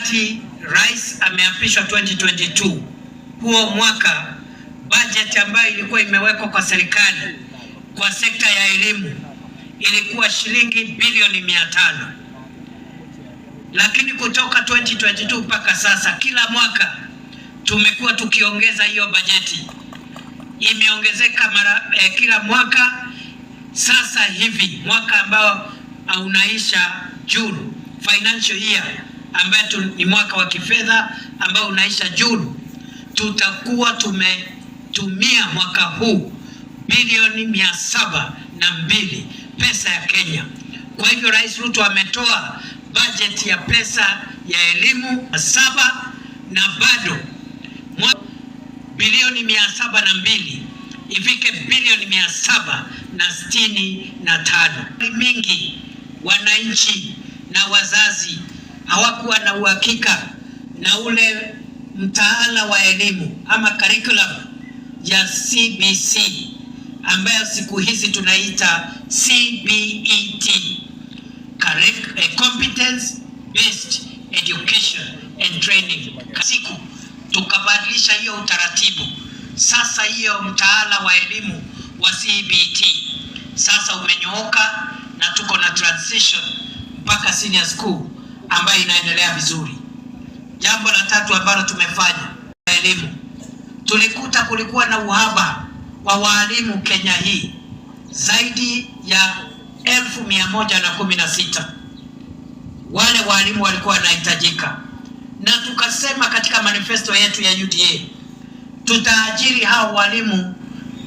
Wakati rais ameapishwa 2022, huo mwaka budget ambayo ilikuwa imewekwa kwa serikali kwa sekta ya elimu ilikuwa shilingi bilioni 500, lakini kutoka 2022 mpaka sasa kila mwaka tumekuwa tukiongeza hiyo bajeti, imeongezeka mara kila mwaka. Sasa hivi mwaka ambao unaisha Juni, financial year ambayo ni mwaka wa kifedha ambao unaisha Juni, tutakuwa tumetumia mwaka huu bilioni 702 pesa ya Kenya. Kwa hivyo Rais Ruto ametoa bajeti ya pesa ya elimu saba na bado bilioni 702 ifike bilioni 765. Mingi wananchi na wazazi hawakuwa na uhakika na ule mtaala wa elimu ama curriculum ya CBC ambayo siku hizi tunaita CBET, Competence Based Education and Training. Siku tukabadilisha hiyo utaratibu. Sasa hiyo mtaala wa elimu wa CBT sasa umenyooka na tuko na transition mpaka senior school ambayo inaendelea vizuri. Jambo la tatu ambalo tumefanya elimu, tulikuta kulikuwa na uhaba wa walimu Kenya hii zaidi ya 116,000 wale walimu walikuwa wanahitajika, na tukasema katika manifesto yetu ya UDA tutaajiri hao walimu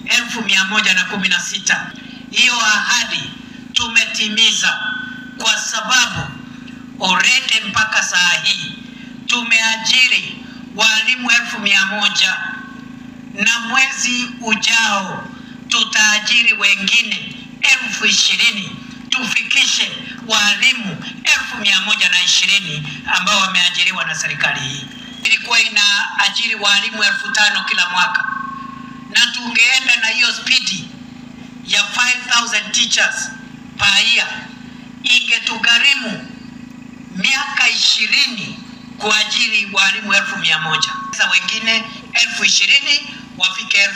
116,000. Hiyo ahadi tumetimiza, kwa sababu already mpaka saa hii tumeajiri walimu 100,000 na mwezi ujao tutaajiri wengine 20,000 tufikishe walimu 120,000 ambao wameajiriwa na serikali hii. Ilikuwa inaajiri walimu 5,000 kila mwaka, na tungeenda na hiyo spidi ya 5000 teachers per year, ingetugharimu miaka 20 kuajiri walimu 100,000. Sasa wengine 20,000 wafike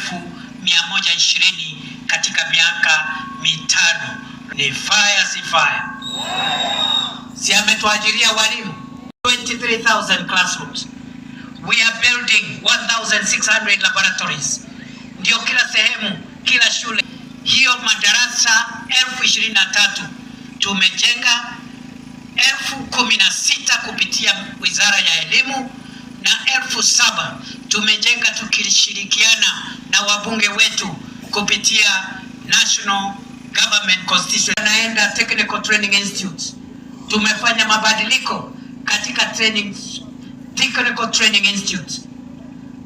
120,000 katika miaka 5. Ni fire si fire? Si ametuajiria walimu 23,000 classrooms. We are building 1600 laboratories, ndio kila sehemu, kila shule. Hiyo madarasa 23,000 tumejenga 16,000 kupitia Wizara ya Elimu na 7,000 tumejenga tukishirikiana na wabunge wetu kupitia National Government Constitution. Naenda Technical Training Institute, tumefanya mabadiliko katika Technical Training Institute.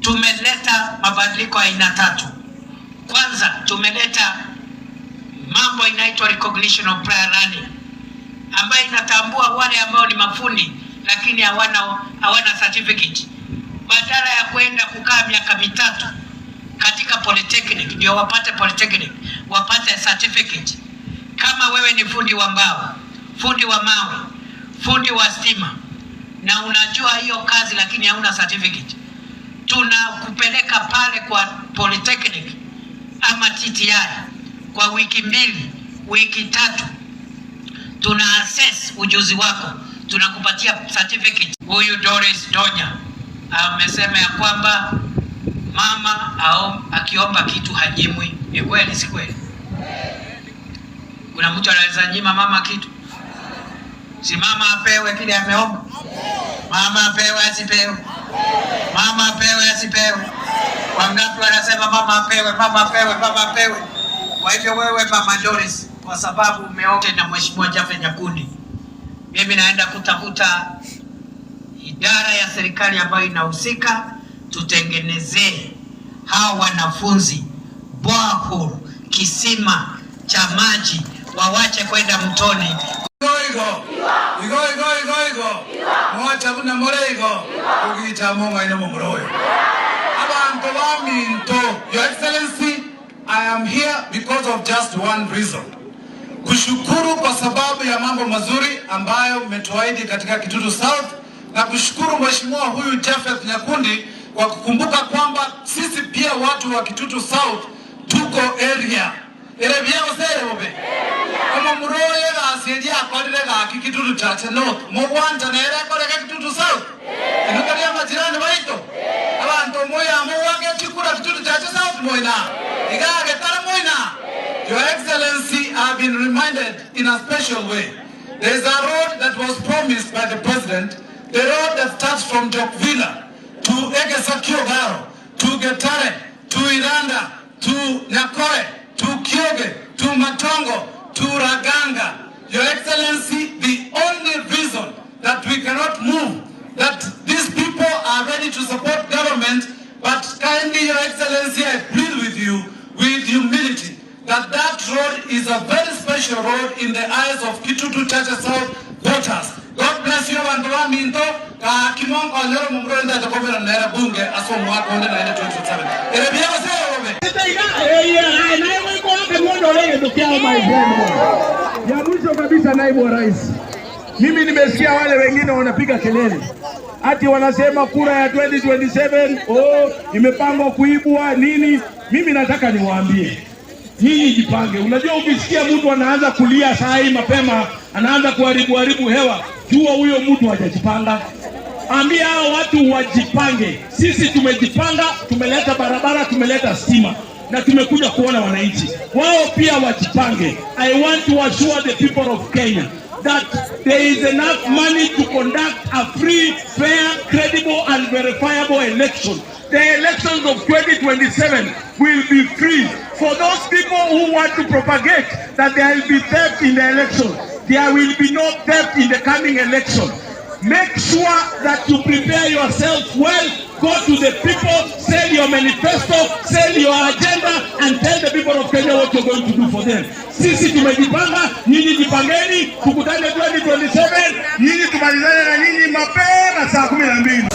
Tumeleta mabadiliko aina tatu. Kwanza tumeleta mambo inaitwa recognition of prior learning ambayo inatambua wale ambao ni mafundi lakini hawana certificate. Badala ya kwenda kukaa miaka 3 katika polytechnic ndio wapate polytechnic, wapate certificate. Kama wewe ni fundi wa mbao, fundi wa mawe, fundi wa stima na unajua hiyo kazi lakini hauna certificate, tunakupeleka pale kwa polytechnic ama TTI kwa wiki 2, wiki 3, tuna assess ujuzi wako, tunakupatia certificate. Huyu Doris Donya amesema ya kwamba mama akiomba kitu hanyimwi. Ni kweli si kweli? Kuna mtu anaweza nyima mama kitu? Si mama apewe kile ameomba? Mama apewe asipewe? Mama apewe asipewe? Wangapi wanasema mama apewe, mama apewe, mama apewe? Kwa hivyo wewe Mama Doris, kwa sababu umeomba na Mheshimiwa Jafe Nyakundi, mimi naenda kutafuta idara ya serikali ambayo inahusika, tutengenezee hawa wanafunzi borehole, kisima cha maji, wawache kwenda mtoni. Igo igo igo igo igo mwacha buna morego kugicha monga ino mongoroyo abantu ba minto. Your Excellency, I am here because of just one reason, kushukuru kwa sababu ya mambo mazuri ambayo mmetuahidi katika Kitutu South Na kushukuru mheshimiwa huyu Japheth Nyakundi kwa kukumbuka kwamba sisi pia watu wa Kitutu South tuko area ere byagosere bobe omo muroye gasi akorire gaki Kitutu Chache North mugwanja nere akoreke Kitutu South inukaria majirani baito abantu moya muwage chikura Kitutu Chache South moina igage tara moina. Your Excellency, I have been reminded in a special way. There is a road that was promised by the president, the road that starts from Jokvilla to Egesakiogaro, to Getare, to Iranda, to Nyakore, to Kyoge, to Matongo, to Raganga. Your Excellency, the only reason that we cannot move, that these people are ready to support government, but kindly, Your Excellency, I plead with you with humility that that road is a very special road in the eyes of Kitutu Chache South voters. God bless you abantu baminto ka kimongo lero mumro takomera nera bunge aso mwaka onde na 2027. Ere byego se robe. Ya mwisho kabisa, naibu wa rais, mimi nimesikia wale wengine wanapiga kelele ati wanasema kura ya 2027 oh, imepangwa kuibwa nini. Mimi nataka niwaambie nyinyi jipange. Unajua, ukisikia mtu anaanza kulia saa hii mapema, anaanza kuharibu haribu hewa, jua huyo mtu hajajipanga. Ambia hao watu wajipange. Sisi tumejipanga, tumeleta barabara, tumeleta stima na tumekuja kuona wananchi wao pia wajipange. I want to assure the people of Kenya that there is enough money to conduct a free, fair, credible and verifiable election. The elections of 2027 will be free. For those people who want to propagate that there will be theft in the election, there will be no theft in the coming election. Make sure that you prepare yourself well. Go to the people, sell your manifesto, sell your agenda, and tell the people of Kenya what you're going to do for them. Sisi tumejipanga, nyinyi jipangeni, tukutane 2027, nyinyi tumalizane na nyinyi mapema saa 12.